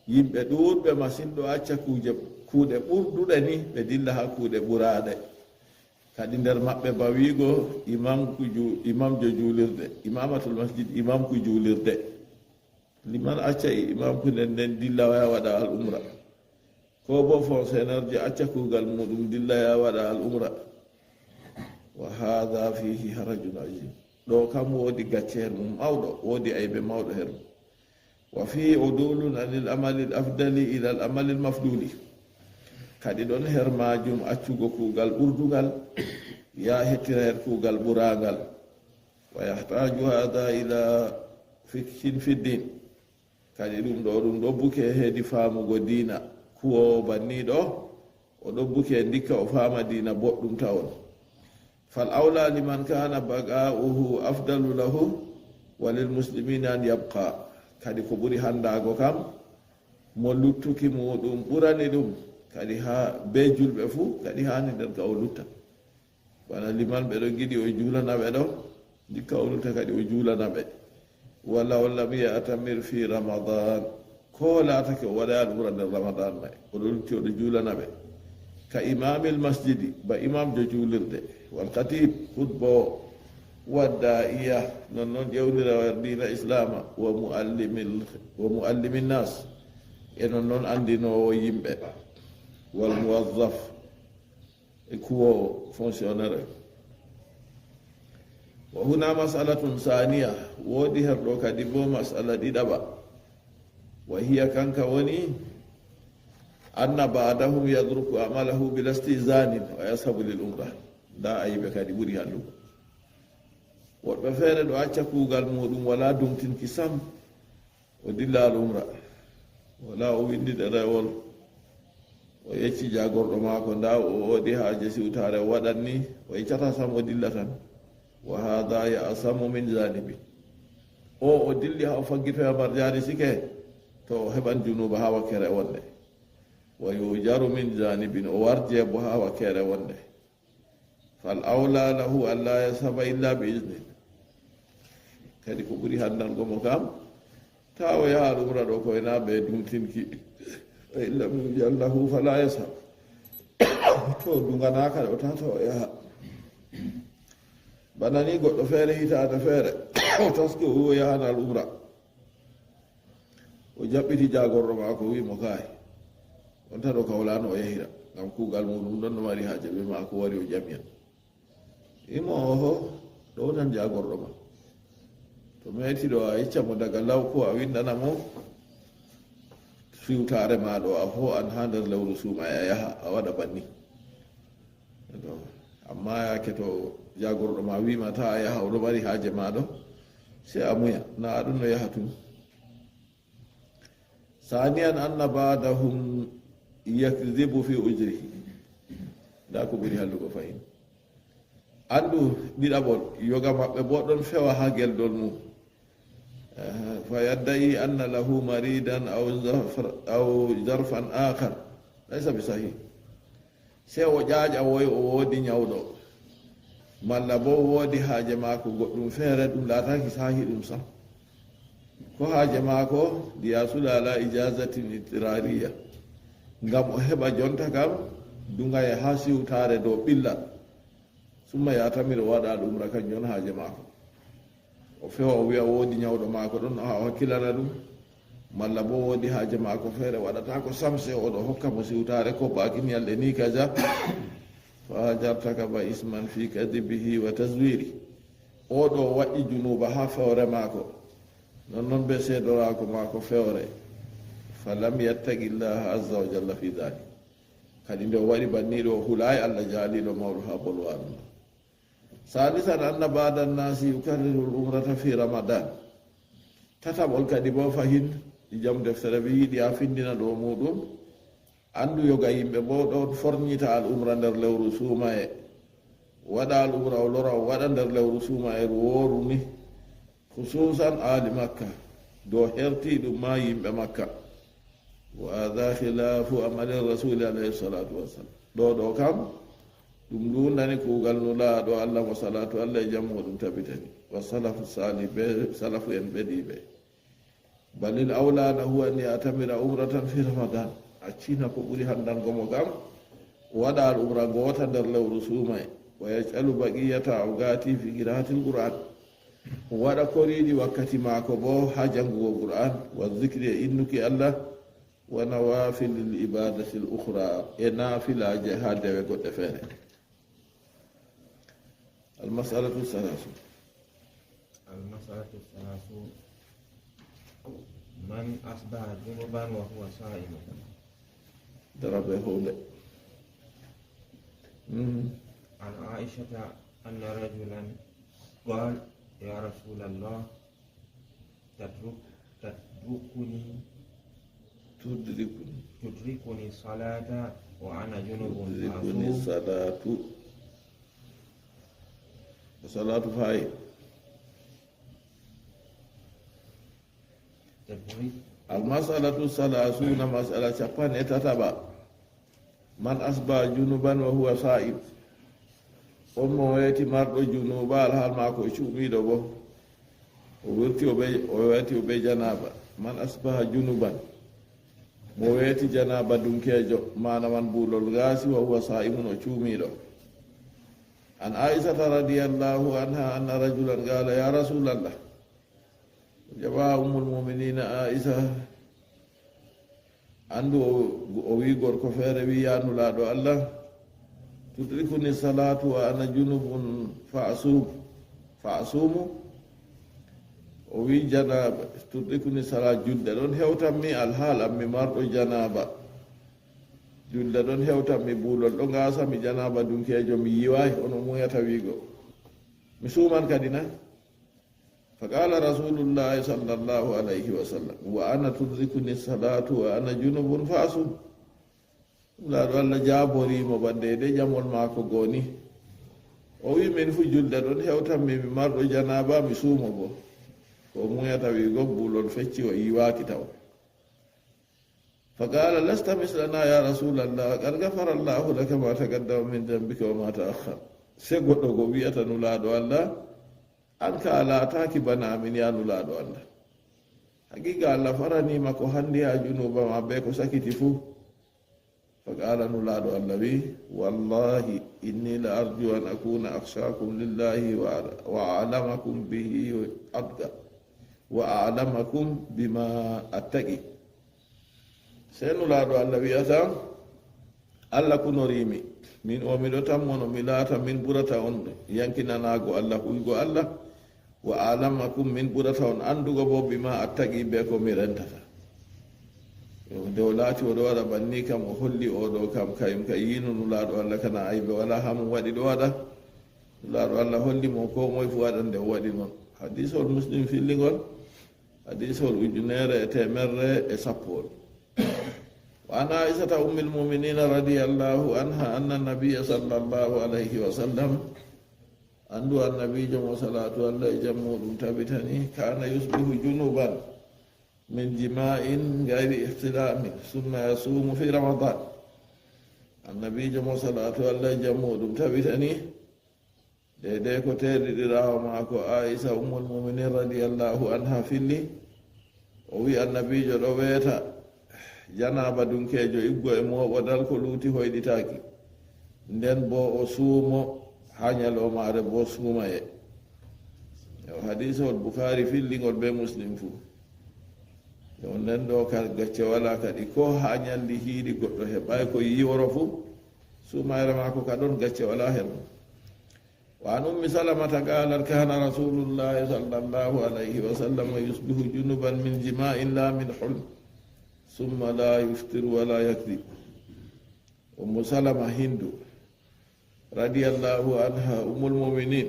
Yimɓe ɗuuɗɓe masin ɗo acca kuuje, kuuɗe ɓurduɗe ni, ɓe dilla haa kuuɗe ɓuraaɗe. Kadi nder maɓɓe ba wiigo imamku ju-, imamjo juulirde, imamatul masjid, imamku juulirde. Liman acca imamku nden, nden dilla waya waɗa al umra. Ko bo fonctionnaire je acca kuugal muɗum dilla ya waɗa al umra. Wa hadha fihi harajun azim. Ɗo kam woodi gacce her mum mawɗo, woodi aybe mawɗo her mum. Wa fihi udulun anil amalil afdali ila al amalil mafduli. Kadi ɗon her majum accugo kuugal ɓurdugal, ya hettira her kuugal ɓuraangal. Wa yahtaju hadha ila fiqhin fi din. Kadi ɗum ɗo, ɗum ɗo buke hedi faamugo diina. Kuwoowo banniɗo, o ɗo buke ndikka o faama diina boɗɗum tawon. Fal awla liman kana baqa'uhu afdalu lahu wa lil muslimina an yabqa. Kadi ko ɓuri handaago kam, mo luttuki muɗum ɓurani ɗum, kadi ha be julɓe fuu, kadi hani nder ka o lutta. Bana liman ɓe ɗo giɗi o juulana ɓe ɗo, ndikka o lutta kadi o juulana ɓe. Wala o lam ya'tamir fi Ramadan, ko laatake o waɗa al umra nder Ramadan may, o ɗo lutti o ɗo juulana ɓe. Ka imamil masjidi, ba imamjo juulirde, wal khatib, khutboowo, Wadda iya, non noon ƴewnira diina islaama, wa muallimil, wa muallimin nas, e non noon anndinoowo yimɓe, wal muwazzaf, e kuwoowo, fonctionnaire. Wa huna mas'alatun saniya, woodi her ɗo kadi bo mas'ala ɗiɗaɓa. Wa hiya, kanka woni, anna ba'dahum yatruku amalahu bila istizanin wa yashabu lil umra. Nda ayiɓe kadi ɓuri hallugo. Woɗɓe feere ɗo acca kuugal muuɗum wala dumtinki sam, o dilla al umra. Wala o windi ɗerewol, o yecci jagorɗo maako, nda o woodi haaje siwtaare, o waɗan ni, o yeccata sam, o dilla tan. Wa hada ya asamu min janibi. O, o dilli ha o faggitoya marjaari sike, to o heɓan junuba ha wakkere wonde. Wa yujaru min janibin, o warje bo ha wakkere wonde. Fal awla lahu an la yashaba illa bi iznin. Kadi ko ɓuri handango mo kam, ta o yaha al umra ɗo ko ena be dumtinki. Fa in lam yujal lahu fala yashab. To dunganaka ɗo, ta, ta o yaha. Bana ni goɗɗo feere, hitaande feere, o taski o wi o yahan al umra. O jaɓɓiti jagorɗo maako, wi mo, "Kaay, on tan o kawlano o yahira, ngam kuugal muuɗum ɗon no mari haaje be maako, wari o jamiya." Imo, "Oho, ɗo tan jagorɗo ma. To meeti ɗo, a yecca mo daga law, ko a windana mo siwtaare ma ɗo, a ho an ha nder lewru suuma, a yaha, a waɗa banni." Amma yaake to jagorɗo ma wima ta a yaha, o ɗo mari haaje ma ɗo, sey a muya, na aɗon no yaha tun. Saniyan, anna ba'dahum yakdhibu fi ujrihi. Nda ko ɓuri hallugo fahin. Andu ɗiɗaɓol, yoga maɓɓe bo ɗon fewa ha geldol mum. Eh, fa yadda'i anna lahu maridan aw zarf-, aw zarfan akhar. Laysa bi sahih. Sey o ƴaaƴa woy o woodi nyawɗo, malla bo o woodi haaje maako goɗɗum feere, ɗum laataaki saahi ɗum sam. Ko haaje maako? Liyasula ala ijazatin ittirariya, ngam o heɓa jonta kam dungaya haa siwtaare dow ɓilla. Summa ya'tamir, o waɗa al umra, kanjum on haaje maako. O fewa, o wi'a woodi nyawɗo maako ɗon, haa o hakkilana ɗum, malla bo woodi haaje maako feere waɗata ko sam, sey o ɗo hokka mo siwtaare ko baaki nyalɗe ni kaja. Fa hajarta kaba isman fi kadibihi wa tazwiri. O ɗo waɗi junuba haa fewre maako, non non be seedoraaku maako fewre. Fa lam yattaqi Llaha azza wa jalla fi dhalik. Kadi nde o waɗi banniiɗo, o hulaay Allah jaaliiɗo mawɗo haa bolwaaɗum. Salisan, anna ba'da nnasi yukarriru al-umrata fi Ramadan. Tataɓol kadi bo fahin, jom deftere ɓe yiɗi a findina ɗo muɗum. Andu yoga yimɓe bo ɗon forñita al umra nder lewru suumaye. Waɗa al umra o lora o waɗa nder lewru suumaye wooru ni. Khususan aali Makka, dow herti ɗum ma yimɓe Makka. Wa hadha khilafu amali rasuli alayhi salatu wassalam. Ɗo ɗo kam, ɗum lundani kuugal Nulaaɗo Allah mo salaatu Allah e jam muɗum tabitani. Wa salafu salih, be salafu en ɓediiɓe. Balil awla lahu an ya'tamira umratan fi Ramadan. Accina ko ɓuri handango mo kam, o waɗa al umra ngoota nder lewru suumaye. Wa yaj'alu baqiyata awqati fi qira'atil Qur'an. O waɗa koriiɗi wakkati maako bo haa janngugo Qur'an, wa zikri e innuki Allah, wa nawafilil ibadatil ukhra, e naafilaaje haa dewe goɗɗe feere. Al mas'alatu salasu. Al mas'alatu salasu. Man asbaha junuban wa huwa sa'imun. Darabe hunde. Mhm. An Aishata anna rajulan qal, ya Rasulallah, تدرك-، تدركني، تدركني. تدركني الصلاة وأنا جنب تدركني أصوم؟ الصلاة. الصلاة فاعل. تدرك. المسألة الثلاثون، مسألة شابان إتتابع. Man asbaha junuban wa huwa sa'im. On mo weeti marɗo junuba, alhaal maako o cuumiiɗo bo. O wirti o be, o weeti o be janaba. Man asbaha junuban. Mo weeti janaba dunkeejo, maana man buulol gaasi, wa huwa sa'imun, o cuumiiɗo. عن عائشة رضي الله عنها أن رجلا قال: يا رسول الله. Jaɓa Ummul Muminina Aisha, anndu o, o wi gorko feere wi: "Ya Nulaaɗo Allah, tudrikuni salatu wa ana junubun fa asum, fa asumu?" O wi: "Janaba, tudrikuni salat, julde ɗon hewtan mi alhaal am mi marɗo janaba. Julde ɗon hewtan mi, buulol ɗo gasa mi, janaba dunkeejo mi yiwaay, ono muyata wiigo mi suuman kadi na?" فقال رسول الله صلى الله عليه وسلم: "وأنا تدركني الصلاة وأنا جنب فأصوم." Nulaaɗo Allah jaabori mo bannde de jamol maako goni. O wi: "Min fu julde ɗon hewtan mi, mi marɗo janaba, mi suumo bo." Ko muyata wiigo buulol fecci, o yiwaaki taw. فقال: "لست مثلنا يا رسول الله، قد غفر الله لك ما تقدم من ذنبك وما تأخر." Se goɗɗo go wi'ata Nulaaɗo Allah: "An ka a laataaki bana amin, ya Nulaaɗo Allah. Haqiqa Allah faraniima ko handi haa junuuba ma bee ko sakiti fuu." فقال Nulaaɗo Allah wi: "والله إني لأرجو أن أكون أخشاكم لله وأعلمكم به أتقى، وأعلمكم بما أتقي." Sey Nulaaɗo Allah wi'ata: "Allah kunoriimi, min o miɗo tammono mi laata min ɓurata on yankinanaago Allah, huygo Allah, wa a'lamakum, min ɓurata on anndugo bo bima attaqi, be ko mi rentata." Yo, nde o laati o ɗo waɗa banni kam, o holli o ɗo kam kayum ka yiino Nulaaɗo Allah kana aybe wala haa mum waɗi ɗo waɗa. Nulaaɗo Allah holli mo ko moy fu waɗan nde o waɗi non. Hadisol Muslim fillingol. Hadisol ujunere e temerre e sappo. وعن عائشة أم المؤمنين رضي الله عنها أن النبي صلى الله عليه وسلم, anndu annabiijo mo salaatu Allah e jam muuɗum tabitani, كان يصبح جنبا من جماع غير احتلام ثم يصوم في رمضان. Annabiijo mo salaatu Allah e jam muuɗum tabitani, deydey ko teerɗiɗiraawo maako Aisha Ummul Muminin radiyallahu anha filli, o wi annabiijo ɗo weeta janaaba dunkeejo iggo e mooɓodal ko luuti hoyɗitaaki, nden bo o suumo haa nyaloomaare bo suumaye. Yo, hadiisawol Bukhaari fillingol be Muslim fuu. Yo, nden ɗo ka gacce walaa kadi, ko haa nyalli hiiɗi goɗɗo heɓaay ko yiworo fuu, suumayre maako ka ɗon gacce walaa her mum. وعن أم سلمة قالت: كان رسول الله صلى الله عليه وسلم يصبح جنبا من جماع لا من حلم، ثم لا يفطر ولا يقضي. Ummu Salama Hindu radiyallahu anha, Ummul Muminin,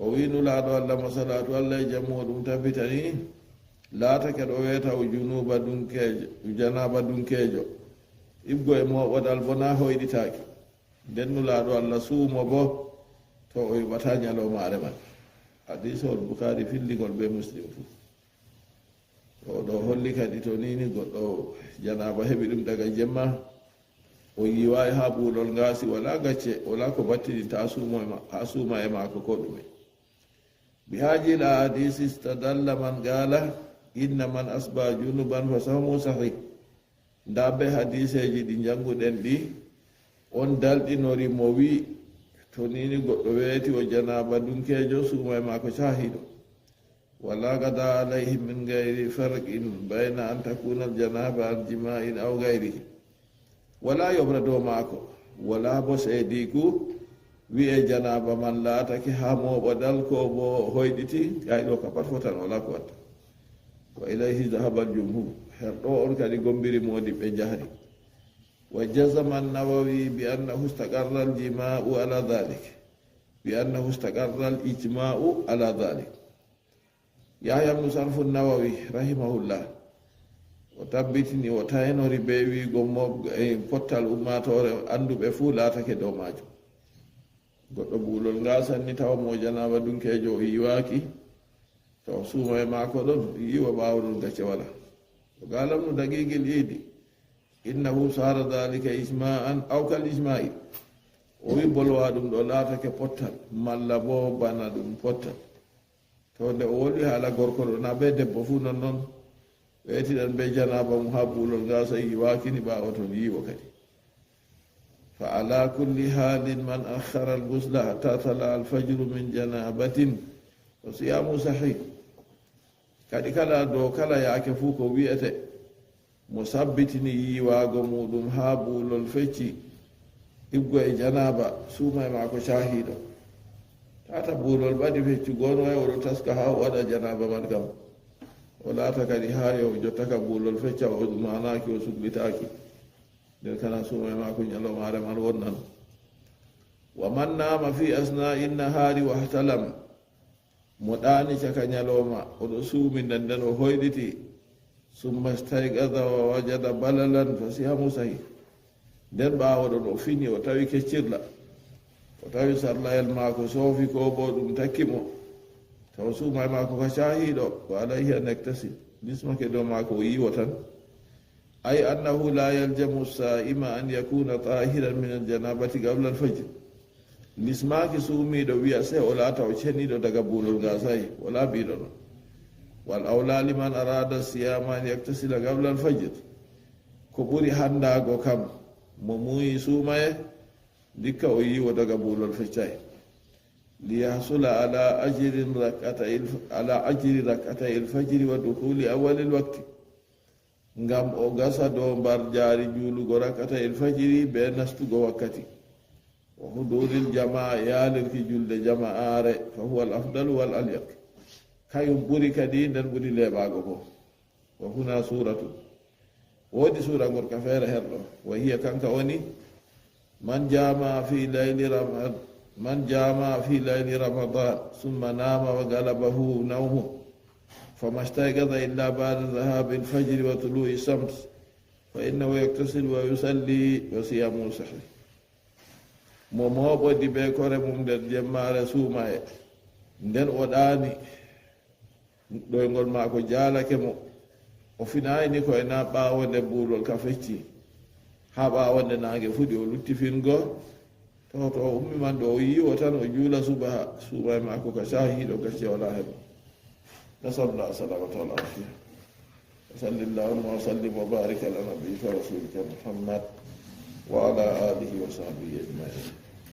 o wi Nulaaɗo Allah mo salaatu Allah e jam muuɗum tabitani, laatake ɗo weeta o junuuba dunkeejo, janaaba dunkeejo, iggo e mooɓodal bo na hoyɗitaaki. Nden Nulaaɗo Allah suumo bo, to o yoɓata nyaloomaare man. Hadiisawol Bukhaari fillingol be Muslim fuu. O ɗo holli kadi to ni ni goɗɗo janaaba heɓi ɗum daga jemma, o yiwaay haa buulol ngaasi, wala gacce, wala ko battinta haa suumo e ma-, haa suuma e maako ko ɗume. بهذه الأحاديث استدل من قال إن من أصبح جنبا فصومه صحيح. Ndaa be hadiiseeji ɗi njannguɗen ɗi, on dalɗinori mo wi, to ni ni goɗɗo weeti o janaaba dunkeejo, suuma e maako caahiiɗo. ولا قضاء عليه من غير فرق بين أن تكون الجنابة عن جماع أو غيره. Walaa yoɓre dow maako, walaa bo seediiku wi'e janaaba man laatake haa mooɓodal ko bo hoyɗiti, kay ɗo ka pat fotan, walaa ko watta. وإليه ذهب الجمهور. Her ɗo on kadi gombiri moodiɓɓe njahri. وجزم النووي بأنه استقر الجماع على ذلك، بأنه استقر الإجماع على ذلك. Yahya ibnu Sarfu Nawawi, rahimahullah, o tabbitini, o taynori be wiigo mo e pottal ummaatoore annduɓe fuu laatake dow maajum. Goɗɗo buulol ngaasa ni tawa mo janaaba dunkeejo o yiwaaki, to suuma e maako ɗon, yiwa ɓaawo ɗon gacce wala. O galam no daqiiqil iidi, إنه صار ذلك إجماعا أو كالإجماع. O wi bolwa ɗum ɗo laatake pottal, malla bo bana ɗum pottal. To nde o wolwi haala gorko ɗo, na be debbo fuu non non. Weetiɗan be janaaba mum haa buulol ngaasa yiwaaki ni ɓaawo ton yiwo kadi. فعلى كل حال من أخر الغسل حتى طلع الفجر من جنابة فصيامه صحيح. Kadi kala dow kala yaake fuu ko wi'ete, mo sabbitini yiiwaago muuɗum haa buulol fecci, ibgo e janaaba, suumay maako caahiiɗo. Tata buulol ɓadi feccugo on, way o ɗo taska haa o waɗa janaaba man kam. O laata kadi haa yo o jotta ka buulol fecca, o maanaaki, o suklitaaki. Nder kana suumay maako nyaloomaare man wonnan. ومن نام في أثناء النهار واحتلم. Mo ɗaani caka nyalooma, o ɗo suumi, nden nden o hoyɗiti. ثم استيقظ ووجد بللا فصيامه صحيح. Nden ɓaawo ɗon o fini, o tawi keccirla. O tawi sarlayel maako soofi, ko bo ɗum takki mo. Taw suumay maako ka caahiiɗo, وعليه أن يغتسل. Lismake dow maako o yiiwo tan. أي أنه لا يلزم الصائم أن يكون طاهرا من الجنابة قبل الفجر. Lismaaki suumiiɗo wi'a sey o laata o ceniiɗo daga buulol gaasay, walaa biiɗo ɗon. والأولى لمن أراد الصيام أن يغتسل قبل الفجر. Ko ɓuri hanndaago kam, mo muuyi suumaye, ndikka o yiiwo daga buulol feccay. ليحصل على أجر ركعتي الف-، على أجر ركعتي الفجر ودخول أول الوقت. Ngam o gasa dow mbarjaari juulugo rak'atayil fajiri bee nastugo wakkati. وحضور الجماعة, e yaalirki julde jama'aare, فهو الأفضل والأليق. Kayum ɓuri kadi, nden ɓuri leeɓaago boo. وهنا سورة. Woodi suura gorka feere her ɗo. وهي, kanka woni, من جامع في ليل رمضان، من جامع في ليل رمضان ثم نام وغلبه نومه فما استيقظ إلا بعد ذهاب الفجر وطلوع الشمس فإنه يغتسل ويصلي وصيامه صحيح. Mo mooɓodi bee kore mum nder jemmaare suumaye, nden o ɗaani, ɗoyngol maako jaalake mo, o finaayni ko'e na ɓaawo nde buulol ka fecci, haa ɓaawo nde naange fuɗi o lutti fingo. To, to o ummi man ɗo, o yiiwo tan, o juula subaha, suumaye maako ka caahiiɗo, gacce walaa heɓa. نسأل الله السلامة والعافية. وصل اللهم وسلم وبارك على نبيك ورسولك محمد وعلى آله وصحبه أجمعين.